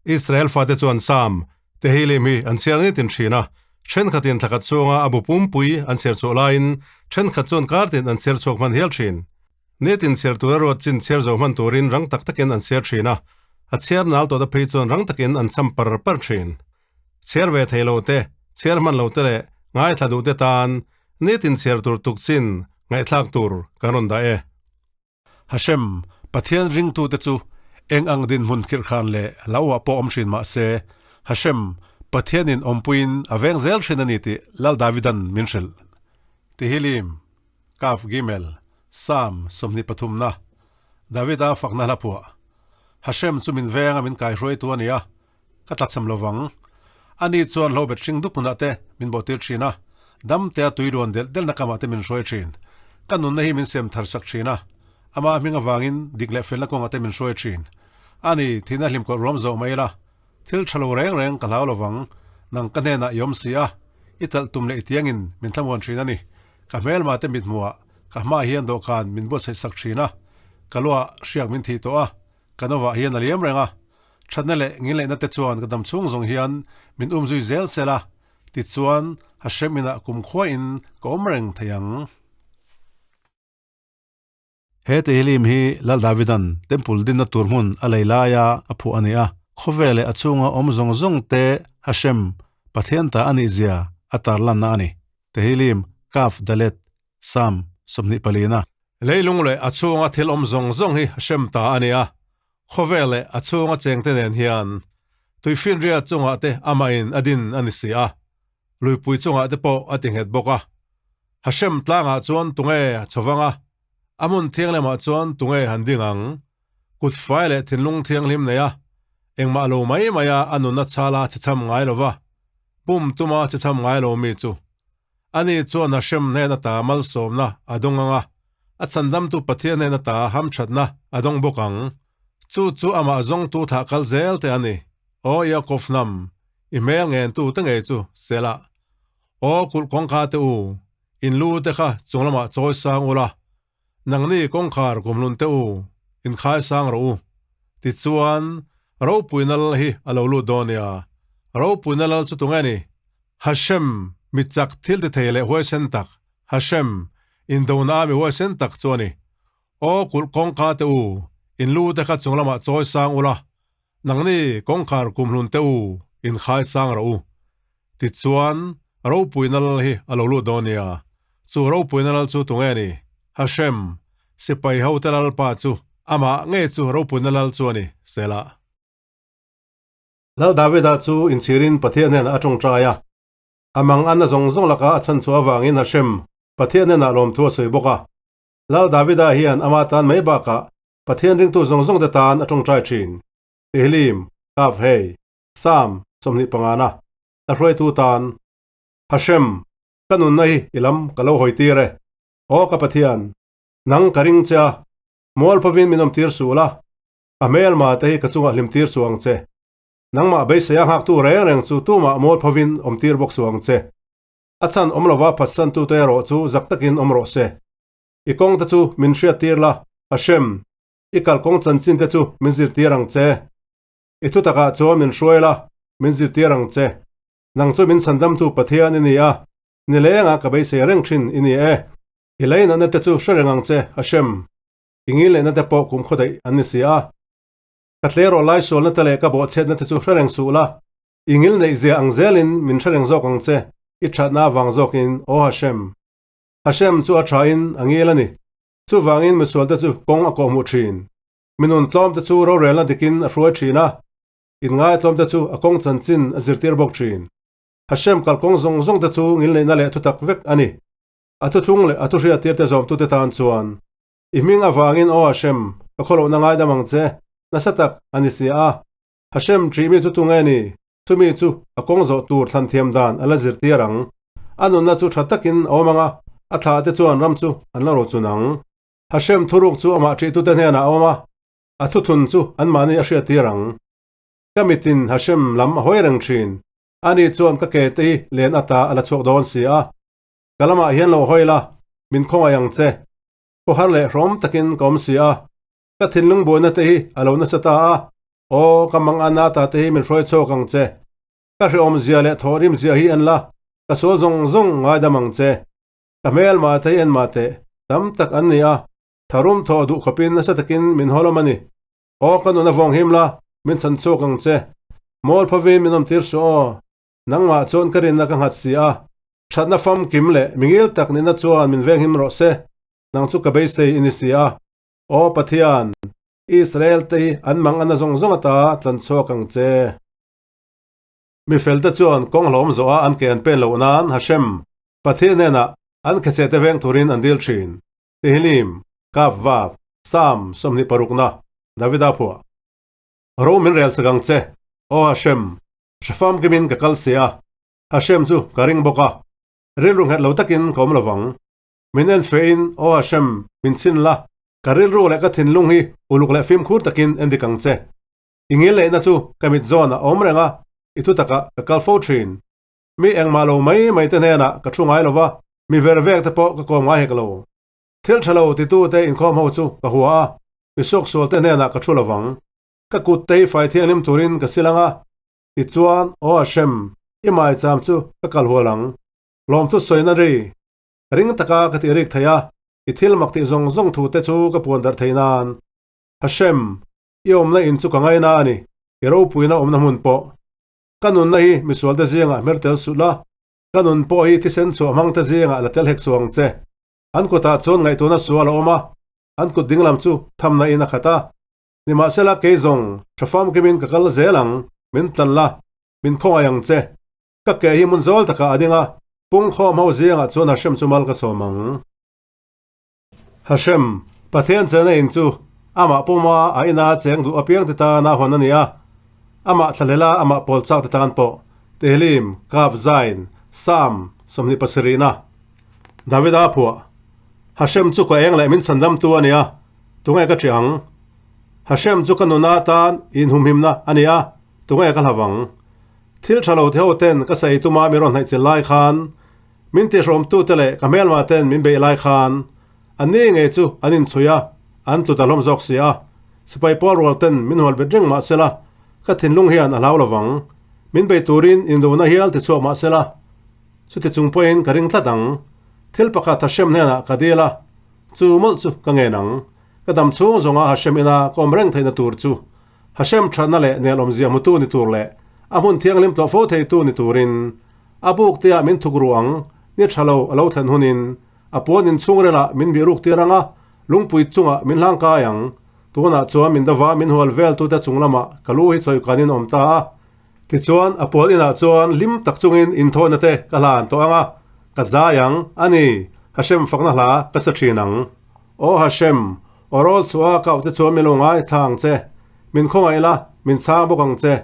Israel fate chuan Sam, Tehillim hi an chhiar nitin thin a, thenkhatin thlakhat chhunga a bu pumpui an chhiar chhuah laiin thenkhat chuan kartin an chhiar chhuak hman hial thin. Nitin chhiar tura ruat chin chhiar zo hman turin rang tak takin an chhiar thin a, a chhiar nal tawhte phei chuan rang takin an cham par par thin. Chhiar ve thei lo te, chhiar hman lo te leh ngaithla duh te tan nitin chhiar tur tuk chin ngaihthlak tur kan rawn dah e. Hashem, Pathian ringtute chu eng ang dinhmun khirhkhan leh hlauhah pawh awm hrin mah se, Hashem, Pathianin awmpuiin a veng zel hrin a ni tih Lal Davidan min hrilh. Tehillim, Kaf Gimel, Psalm 23na, Davida fakna hla phuah. Hashem chu min venga min kaihruaitu a ni a, Ka tlachham lo vang. Ani chuan hlobet hring dup hmunah te min bawhtir thin a, damtea tui ruan delh delhna kamah te min hruai thin. Ka nunna hi min sem thar sak thin a, ama hming avangin dik leh felna kawngah te min hruai thin. Ani, thihna hlimkawlh ruam zawh mai ila, thil tha lo reng reng ka hlau lo vang. Nang ka hnenah i awm si a, i talh tum leh i tiangin min thlamuan thin a ni. Ka hmelma te mithmuhah ka hmaah hian dawhkan min buatsaih sak thin a, ka luah hriak min thih tawh a, Ka novah hian a liam reng a, thatna leh ngilneihna te chuan ka dam chhung zawng hian min um zui zel sel a, tichuan Hashem inah kumkhua in ka awm reng thei ang. He Tehillim hi Lal Davidan Temple dinna tur hmun a lei laia a phuah a ni a, khawvel leh a chhunga awm zawng zawng te Hashem, Pathian ta a nih zia a tarlanna a ni. Tehillim, Kaf Dalet, Psalm 24. Leilung leh a chhunga thil awm zawng zawng hi hrem ta a ni a, khawvel leh a chhunga chengte nen hian tuifinriat chungah te amahin a din a ni si a, luipui chungah te pawh a ti nghet bawk a. Hashem tlangah chuan tunge a chho vang a, a hmun thianghlimah chuan tunge han ding ang? Kut fai leh thinlung thianghlim nei a, engmah lo mai maia a nunna chhala chhechham ngai lova, pum tuma chhechham ngai lo mi chu Ani chuan Hashem hnen ata malsawmna a dawng ang a, a chhandamtu Pathian hnen ata hamthatna a dawng bawk ang. Chu chu amah zawngtu thlah kal zel te a ni. Aw Yaakov hnam, i hmel ngentu te ngei chu Selah. Aw kulh kawngka te u, in lu te kha chung lamah chawi sang ula, nangni kawngkhar kumhlun te u, inkhai sang rawh u. Tichuan, ropuina lal hi a lo lut dawn nia. Ropuina lal chu tunge ni? Hashem, mi chak thil ti thei leh huaisen tak, Hashem, indona a mi huaisen tak chu a ni. Aw kulh kawngka te u, in lu te kha chung lamah chawi sang ula, nangni kawngkhar kumhlun te u, inkhai sang rawh u. Tichuan, ropuina lal hi a lo lut dawn nia. Chu ropuina lal chu tunge ni? Hashem, sipai hote lalpa chu amah ngei chu ropuina lal chu a ni, Selah. Lal Davida chu inchhirin Pathian hnenah a tawngtai a. A mang anna zawng zawng laka a chhan chhuah avangin Hashem, Pathian hnenah lawmthu a sawi bawk a. Lal Davida hian ama tan mai bakah Pathian ringtu zawng zawngte tan a tawngtai thin. Tehillim, Kaf Hei, Psalm 25na, La hruaitu tan, Hashem, ka nunna hi i lam ka lo hawi tir e. Aw ka Pathian, nang ka ring che a, mualphovin min awm tir suh la, a hmelma te hi ka chungah hlim tir suh ang che. Nangmah beisei a nghaktu reng reng chu tumah mualphovin awm tir bawk suh ang che. A chhan awm lova phatsantute erawh chu zak takin awm rawh se. I kawng te chu min hriat tir la, Hashem, i kalkawng chanchin te chu min zirtir ang che. I thu takah chuan min hruai la, min zirtir ang che. Nang chu min chhandamtu Pathian i ni a, nilengah ka beisei reng thin i ni e. I leinatna te chu hre reng ang che, Hashem. I ngilneihna te pawh kum khawdaih an ni si a. Ka tlerawh lai sualna te leh ka bawhchhiatna te chu hre reng suh la, i ngilneih zia ang zelin min hre reng zawk ang che, i thatna avang zawkin, aw Hashem. Hashem chu a thain a ngil a ni. Chuvangin misualte chu kawng a kawhhmuh thin. Mi nun tlawmte chu rorelna dikin a hruai thin a, inngai tlawmte chu a kawng chanchin a zirtir bawk thin. Hashem kalkawng zawng zawngte chu ngilneihna leh thutak vek a ni. A thuthlung leh a thuhriattirte zawmtute tan chuan, I hming avangin aw Hashem, ka khawlohna ngaidam ang che, nasa tak a ni si a. Hashem ṭih mi chu tunge ni? Chumi chu a kawng zawh tur thlan thiam dan a la zirtir ang. A nunna chu ṭha takin a awm ang a, a thlahte chuan ram chu an la rochun ang. Hashem thuruk chu amah ṭihtute hnenah a awm a, a thuthun chu anmahni a hriattir ang. Ka mitin Hashem lam a hawi reng ṭhin. Ani chuan ka ke te hi len ata a la chhuak dawn si a. Ka lamah hian lo hawi la, min khawngaih ang che. Khawhar leh hrawm takin ka awm si a. Ka thinlung buaina te hi a lo nasa ta a. Aw, ka mang a na ta te hi min hruai chhuak ang che. Ka hrehawm zia leh thawhrim zia hi en la, ka sual zawng zawng ngaidam ang che. Ka hmel mah thei en mah teh, tam tak an ni a, tharum thawh duh khawpin nasa takin min haw lawm a ni. Aw, ka nun a vawng him la, min chhan chhuak ang che. Mawl phovin min awm tir suh aw. Nangmah chuan ka rinna ka nghat si a, thatna famkim leh mingil tak nihna chuan min venghim rawh se, nang chu ka beisei i ni si a. Aw Pathian, Israel te hi an mang ana zawng zawng ata tlan chhuak ang che. Mi felte chuan kawng hlawm zawha an ke an pen loh nan Hashem, Pathian hnenah an khecheh te veng turin an dil thin. Tehillim, Kaf Vav, Psalm 26na, Davida phuah. Ro min rel sak ang che, Aw Hashem, hre famkimin ka kal si a, Hashem chu ka ring bawk a, rilru nghet lo takin ka awm lovang. Min en fehin, Aw Hashem, min chhin la, ka rilru leh ka thinlung hi uluk leh fimkhur takin en dik ang che. I ngil neihna chu ka mit zawn a awm reng a, i thu takah ka kal fo thin. Mi engmah lo mai mai te hnenah ka thu ngai lo va, mi ver vek te pawh ka kawm ngai hek lo. Thil tha lo titu te inkhawm ho chu ka hua a, mi suaksual te hnenah ka thu lo vang. Ka kut te hi fai thianghlim turin ka sil ang a, tichuan, Aw Hashem, i maicham chu ka kal hual ang. Lawmthu sawina ri, ring taka ka tih rik thei a, i thil mak tih zawng zawng thu te chu ka puan darh thei nan. Hashem, I awmna in chu ka ngaina a ni, i ropuina awmna hmun pawh. Ka nunna hi misualte zingah hmer tel suh la, ka nun pawh hi thisen chhuah hmangte zingah la tel hek suh ang che. An kutah chuan ngaihtuahna sual a awm a, an kut dinglam chu thamna in a khat a. Nimahsela kei zawng tha famkimin ka kal zel ang, min tlan la, min khawngaih ang che. Ka ke hi hmun zawl takah a ding a, pungkhawm ho zingah chuan Hashem chu mal ka sawm ang. Hashem, Pathian chena in chu amah pawma a ina cheng duh apiang te tana hawn a ni a, amah thlahlela amah pawl chak te tan pawh, Tehillim, Kaf Zain, Psalm 27na. Davida a phuah, Hashem chu ka eng leh min chhandamtu a ni a, tunge ka ṭih ang? Hashem chu ka nuna tan inhumhimna a ni a, tunge ka hlau ang? Thil ṭha lo te ho ten ka saei tuma mi rawn hnaih chil lai khan, Min tihrawmtute leh ka hmelma ten min beih lai khan an ni ngei chu an inchhui a, an tlu ta hlawm zawk si a. Sipai pawl rual ten min hual bet reng mah sela, ka thinlung hian a hlau lovang. Min bei turin indona hial ti chhuak mah sela, chuti chung pawhin ka ring tlat ang. Thil pakhat Hashem hnenah ka dil a, chu mawlh chu ka ngen ang. Ka dam chhung zawnga Hashem ina ka awm reng theihna tur chu Hashem thatna leh nelawmzia hmutu ni tur leh a hmun thianghlim tlawh fo theitu ni turin A buk te ah min thuk ruh ang, ni tha lo a lo thlen hunin a puan inchhung relah min bih ruk tir ang a, lungpui chungah min hlang kai ang. Tunah chuan min dava min hual vel tute chung lamah ka lu hi chawi kanin awm ta a. Tichuan a puan inah chuan hlim tak chungin inthawhna te ka hlan tawh ang a, ka zai ang, a ni, Hashem fakna hla ka sa thin ang. Aw Hashem, aw rawl chhuah a kauh che chuan min lo ngaithla ang che, min khawngaih la, min chhang bawk ang che.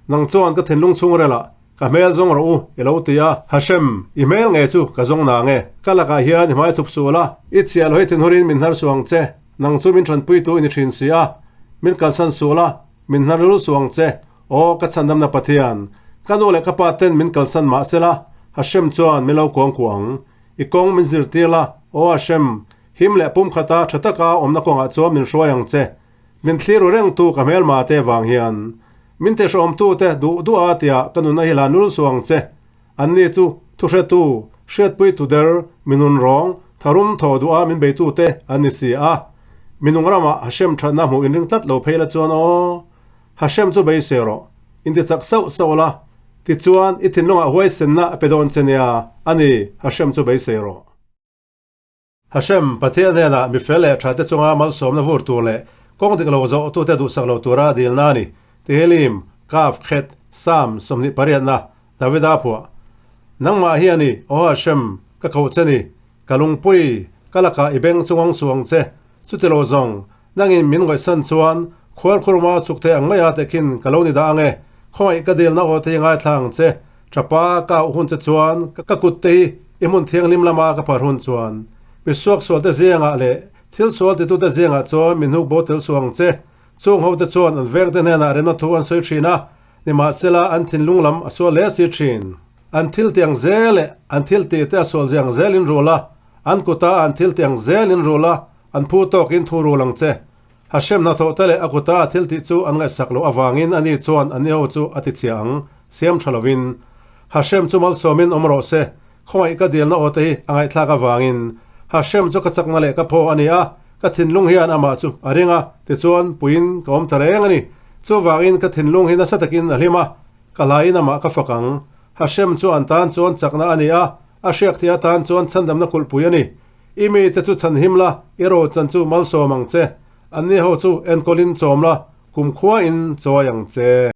Nang chuan ka thinlung chhung relah Ka hmel zawng rawh u, i lo ti a. Hashem, i hmel nge chu ka zawng na nge? Ka lakah hian i hmai thup suh la, i chhiah lo hi thinhurin min hnar suh ang che. Nang chu min tanpuitu i ni thin si a, min kalsan suh la, min hnar lul suh ang che. Aw, ka chhandamna Pathian, ka nu leh ka pa ten min kalsan mah se la, Hashem chuan min lo kuang kuah ang. I kawng min zirtir la, aw Hashem, him leh pumkhata tha taka awmna kawngah chuan min hruai ang che. Min thlir u rengtu ka hmelma te vang hian min tihrawmtute duh duh a tia ka nunna hi la nul suang che. Anni chu thuhretu, hriatpuitu der, minun rawng, tharum thaw duh a min beitute an ni si a. Minung ramah Hashem thatna hmuh inring tlat lo phei la chuan aw, Hashem chu beisei rawh, inti chak sauh sauh la, tichuan i thinlungah huaisenna a pe dawn che nia, a ni, Hashem chu beisei rawh. Hashem, Pathian hnenah mi fel leh thate chunga malsawmna vur tur leh kawng dik lo zawhtute duhsak lo tura dilna a ni. Tehillim, Kaf, Khet, Psalm 28na, Davida phuah. Nangmah hi a ni, Aw Hashem, ka koh che ni, ka lungpui, ka lakah i beng chungang suang che, chuti lo zawng, nangin min ngawihsan chuan khuarkhurma chuk thei ang maia tehkhin ka lo ni dah ang e, khawngaih ka dilna aw te hi ngaithla ang che, Tapa ka auh hun che chuan ka kut te hi i hmun thianghlim lama ka phar hun chuan mi suaksual te zingah leh thil sual titute zingah chuan mi hnuk bo tel suh ang che. Chung ho te chuan an veng te hnenah remna thu an sawi thin a, nimahsela an thinlung lam a sual hle si thin. An thil ti ang zel leh an thil tih te a sual ziang zelin rul a, an kuta an thil ti ang zelin rul a, an phu tawkin thu rul ang che. Hashem hnathawh te leh a kuta a thil tih chu an ngaihsak loh avangin ani chuan anni ho chu a ti chhia ang, siam tha lovin. Hashem chu malsawmin awm rawh se, khawngaih ka dilna aw te hi a ngaihthlak avangin. Hashem chu ka chakna leh ka phaw a ni a, ka thinlung hian amah chu a ring a, tichuan puiin ka awm ta reng a ni. Chuvangin ka thinlung hi nasa takin a hlim a, ka hlaiin amah ka fak ang. Hashem chu an tan chuan chakna a ni a, a hriak thei atan chuan chhandamna kulhpui a ni. I mite chu chhanhim la, i ro chan chu malsawm ang che. Anni ho chu enkawlin chawm la, kumkhua in chawi ang che.